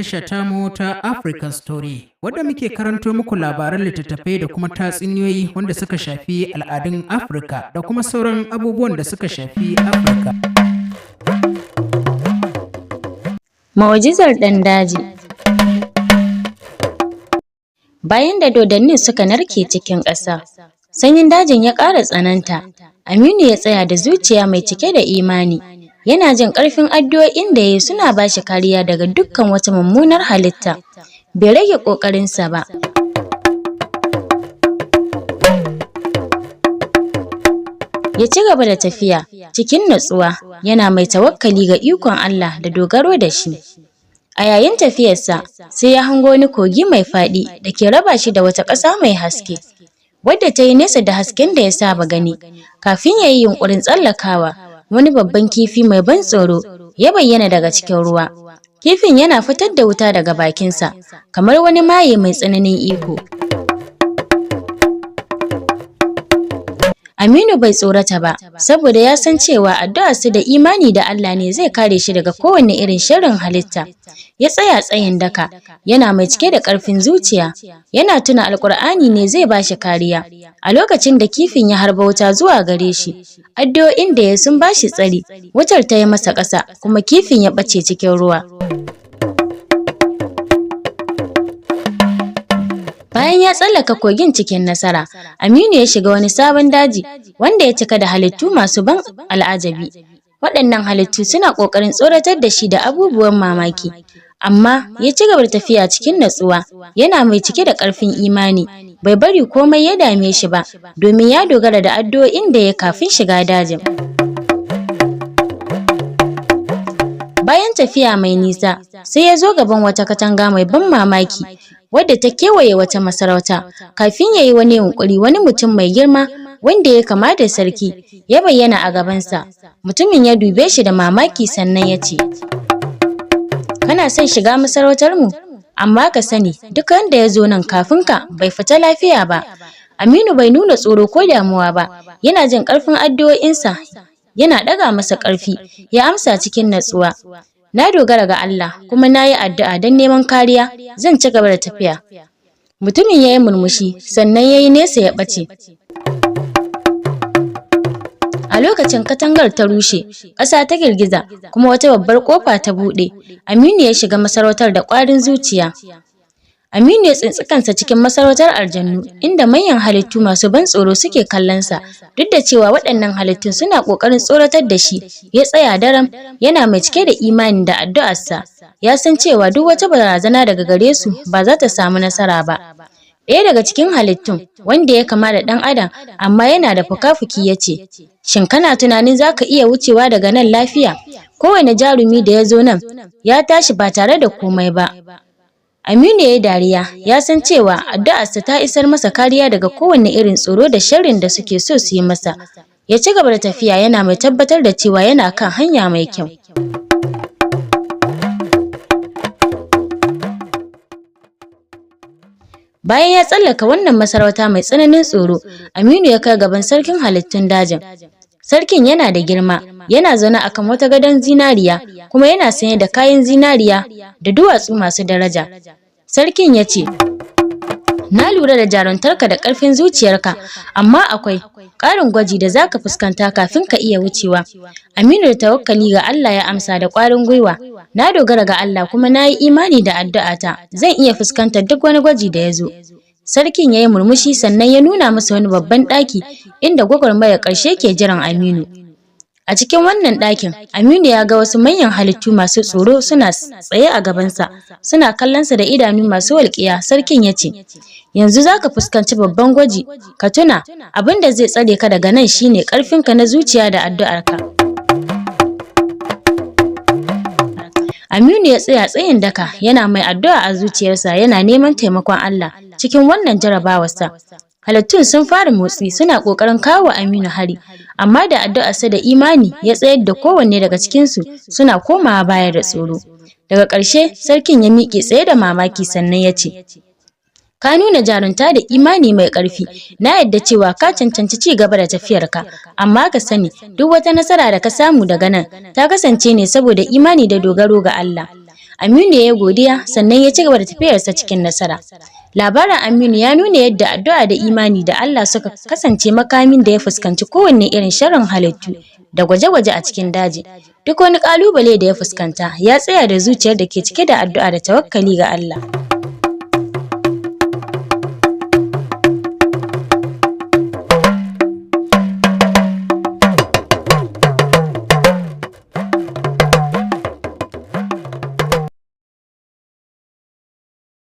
tasha tamu ta African Story, wadda muke karanto muku labaran littattafai da kuma tatsuniyoyi wanda suka shafi al'adun Afirka da kuma sauran abubuwan da suka shafi Afirka. Mu'ujizar ɗan daji. Bayan da dodannin suka narke cikin ƙasa, sanyin dajin ya ƙara tsananta. Aminu ya tsaya da zuciya mai cike da imani, yana jin ƙarfin addu'o'in da ya yi suna ba shi kariya daga dukkan wata mummunar halitta. Bai rage ƙoƙarinsa ba. Ya ci gaba da tafiya cikin natsuwa, yana mai tawakkali ga ikon Allah da dogaro da shi. A yayin tafiyarsa, sai ya hango wani kogi mai faɗi da ke raba shi da wata ƙasa mai haske, wadda ta yi nesa da hasken da ya saba gani. Kafin ya yi yunƙurin tsallakawa, wani babban kifi mai ban tsoro ya bayyana daga cikin ruwa. Kifin yana fitar da wuta daga bakinsa, kamar wani maye mai tsananin iko. Aminu bai tsorata ba, saboda ya san cewa addu'arsa da imani da Allah ne zai kare shi daga kowane irin sharrin halitta. Ya tsaya tsayin daka, yana mai cike da ƙarfin zuciya, yana tuna Alƙur'ani ne zai ba shi kariya. A lokacin da kifin ya harba wuta zuwa gare shi, addu'o'in da ya sun ba shi tsari, wutar ta yi masa ƙasa, kuma kifin ya ɓace cikin ruwa. Bayan ya tsallaka kogin cikin nasara, Aminu ya shiga wani sabon daji wanda ya cika da halittu masu ban al'ajabi. Waɗannan halittu suna ƙoƙarin tsoratar da shi da abubuwan mamaki. Amma ya ci gaba da tafiya cikin natsuwa, yana mai cike da ƙarfin imani. Bai bari komai ya dame shi ba, domin ya dogara da addu'o'in da ya kafin shiga dajin. Bayan tafiya mai nisa, sai ya zo gaban wata katanga mai ban mamaki, wadda ta kewaye wata masarauta. Kafin ya yi wani yunƙuri, wani mutum mai girma wanda ya kama da sarki ya bayyana a gabansa. Mutumin ya dube shi da mamaki sannan ya ce, Kana son shiga masarautarmu? Amma ka sani, duk wanda ya zo nan kafin ka bai fita lafiya ba. Aminu bai nuna tsoro ko damuwa ba, yana jin ƙarfin addu'o'insa yana ɗaga masa ƙarfi, ya amsa cikin natsuwa. Na dogara ga Allah kuma na yi addu'a don neman kariya, zan ci gaba da tafiya. Mutumin ya yi murmushi, sannan ya yi nesa ya ɓace. A lokacin katangar ta rushe, ƙasa ta girgiza, kuma wata babbar ƙofa ta buɗe. Aminu ya shiga masarautar da ƙwarin zuciya. Aminu ya tsinci kansa cikin masarautar aljannu, inda manyan halittu masu ban tsoro suke kallonsa. Duk da cewa waɗannan halittun suna ƙoƙarin tsoratar da shi, ya tsaya daram, yana mai cike da imani da addu'arsa. Ya san cewa duk wata barazana daga gare su ba za ta samu nasara ba. Ɗaya daga cikin halittun, wanda ya kama da ɗan adam amma yana da fuka-fuki ya ce, Shin kana tunanin za ka iya wucewa daga nan lafiya? Kowane jarumi da ya zo nan ya tashi ba tare da komai ba. Aminu ya yi dariya, ya san cewa addu'arsa ta isar masa kariya daga kowane irin tsoro da sharrin da suke so su yi masa. Ya ci gaba da tafiya yana mai tabbatar da cewa yana kan hanya mai kyau. Bayan ya tsallaka wannan masarauta mai tsananin tsoro, Aminu ya kai gaban sarkin halittun dajin. Sarkin yana da girma, yana zaune a kan wata gadon zinariya, kuma yana sanye da kayan zinariya da duwatsu masu daraja. Sarkin ya ce, Na lura da jaruntarka da ƙarfin zuciyarka, amma akwai ƙarin gwaji da za ka fuskanta kafin ka iya wucewa. Aminu da tawakkali ga Allah ya amsa da ƙwarin gwiwa, Na dogara ga Allah kuma na yi imani da addu'ata, zan iya fuskantar duk wani gwaji da ya zo. Sarkin ya yi murmushi sannan ya nuna masa wani babban ɗaki inda gwagwarmayar ƙarshe ke jiran Aminu. A cikin wannan ɗakin, Aminu ya ga wasu manyan halittu masu tsoro suna tsaye a gabansa, suna kallonsa da idanu masu walƙiya. Sarkin ya ce, Yanzu za ka fuskanci babban gwaji, ka tuna, abin da zai tsare ka daga nan shine ƙarfinka na zuciya da addu'arka. Aminu ya tsaya tsayin daka, yana mai addu'a a zuciyarsa yana neman taimakon Allah cikin wannan jarabawarsa. Halittun sun fara motsi suna ƙoƙarin kawo wa Aminu hari, amma da addu'arsa da imani ya tsayar da kowanne daga cikinsu suna komawa baya da tsoro. Daga ƙarshe sarkin ya miƙe tsaye da mamaki sannan ya ce, Ka nuna jarunta da imani mai ƙarfi, na yarda cewa ka cancanci ci gaba da tafiyarka, amma ka sani duk wata nasara da ka samu daga nan ta kasance ne saboda imani da dogaro ga Allah. Aminu ya yi godiya, sannan ya ci gaba da tafiyarsa cikin nasara. Labarin Aminu ya nuna yadda addu'a da imani da Allah suka kasance makamin da ya fuskanci kowanne irin sharrin halittu da gwaje-gwaje a cikin daji. Duk wani ƙalubale da ya fuskanta, ya tsaya da zuciyar da ke cike da addu'a da tawakkali ga Allah.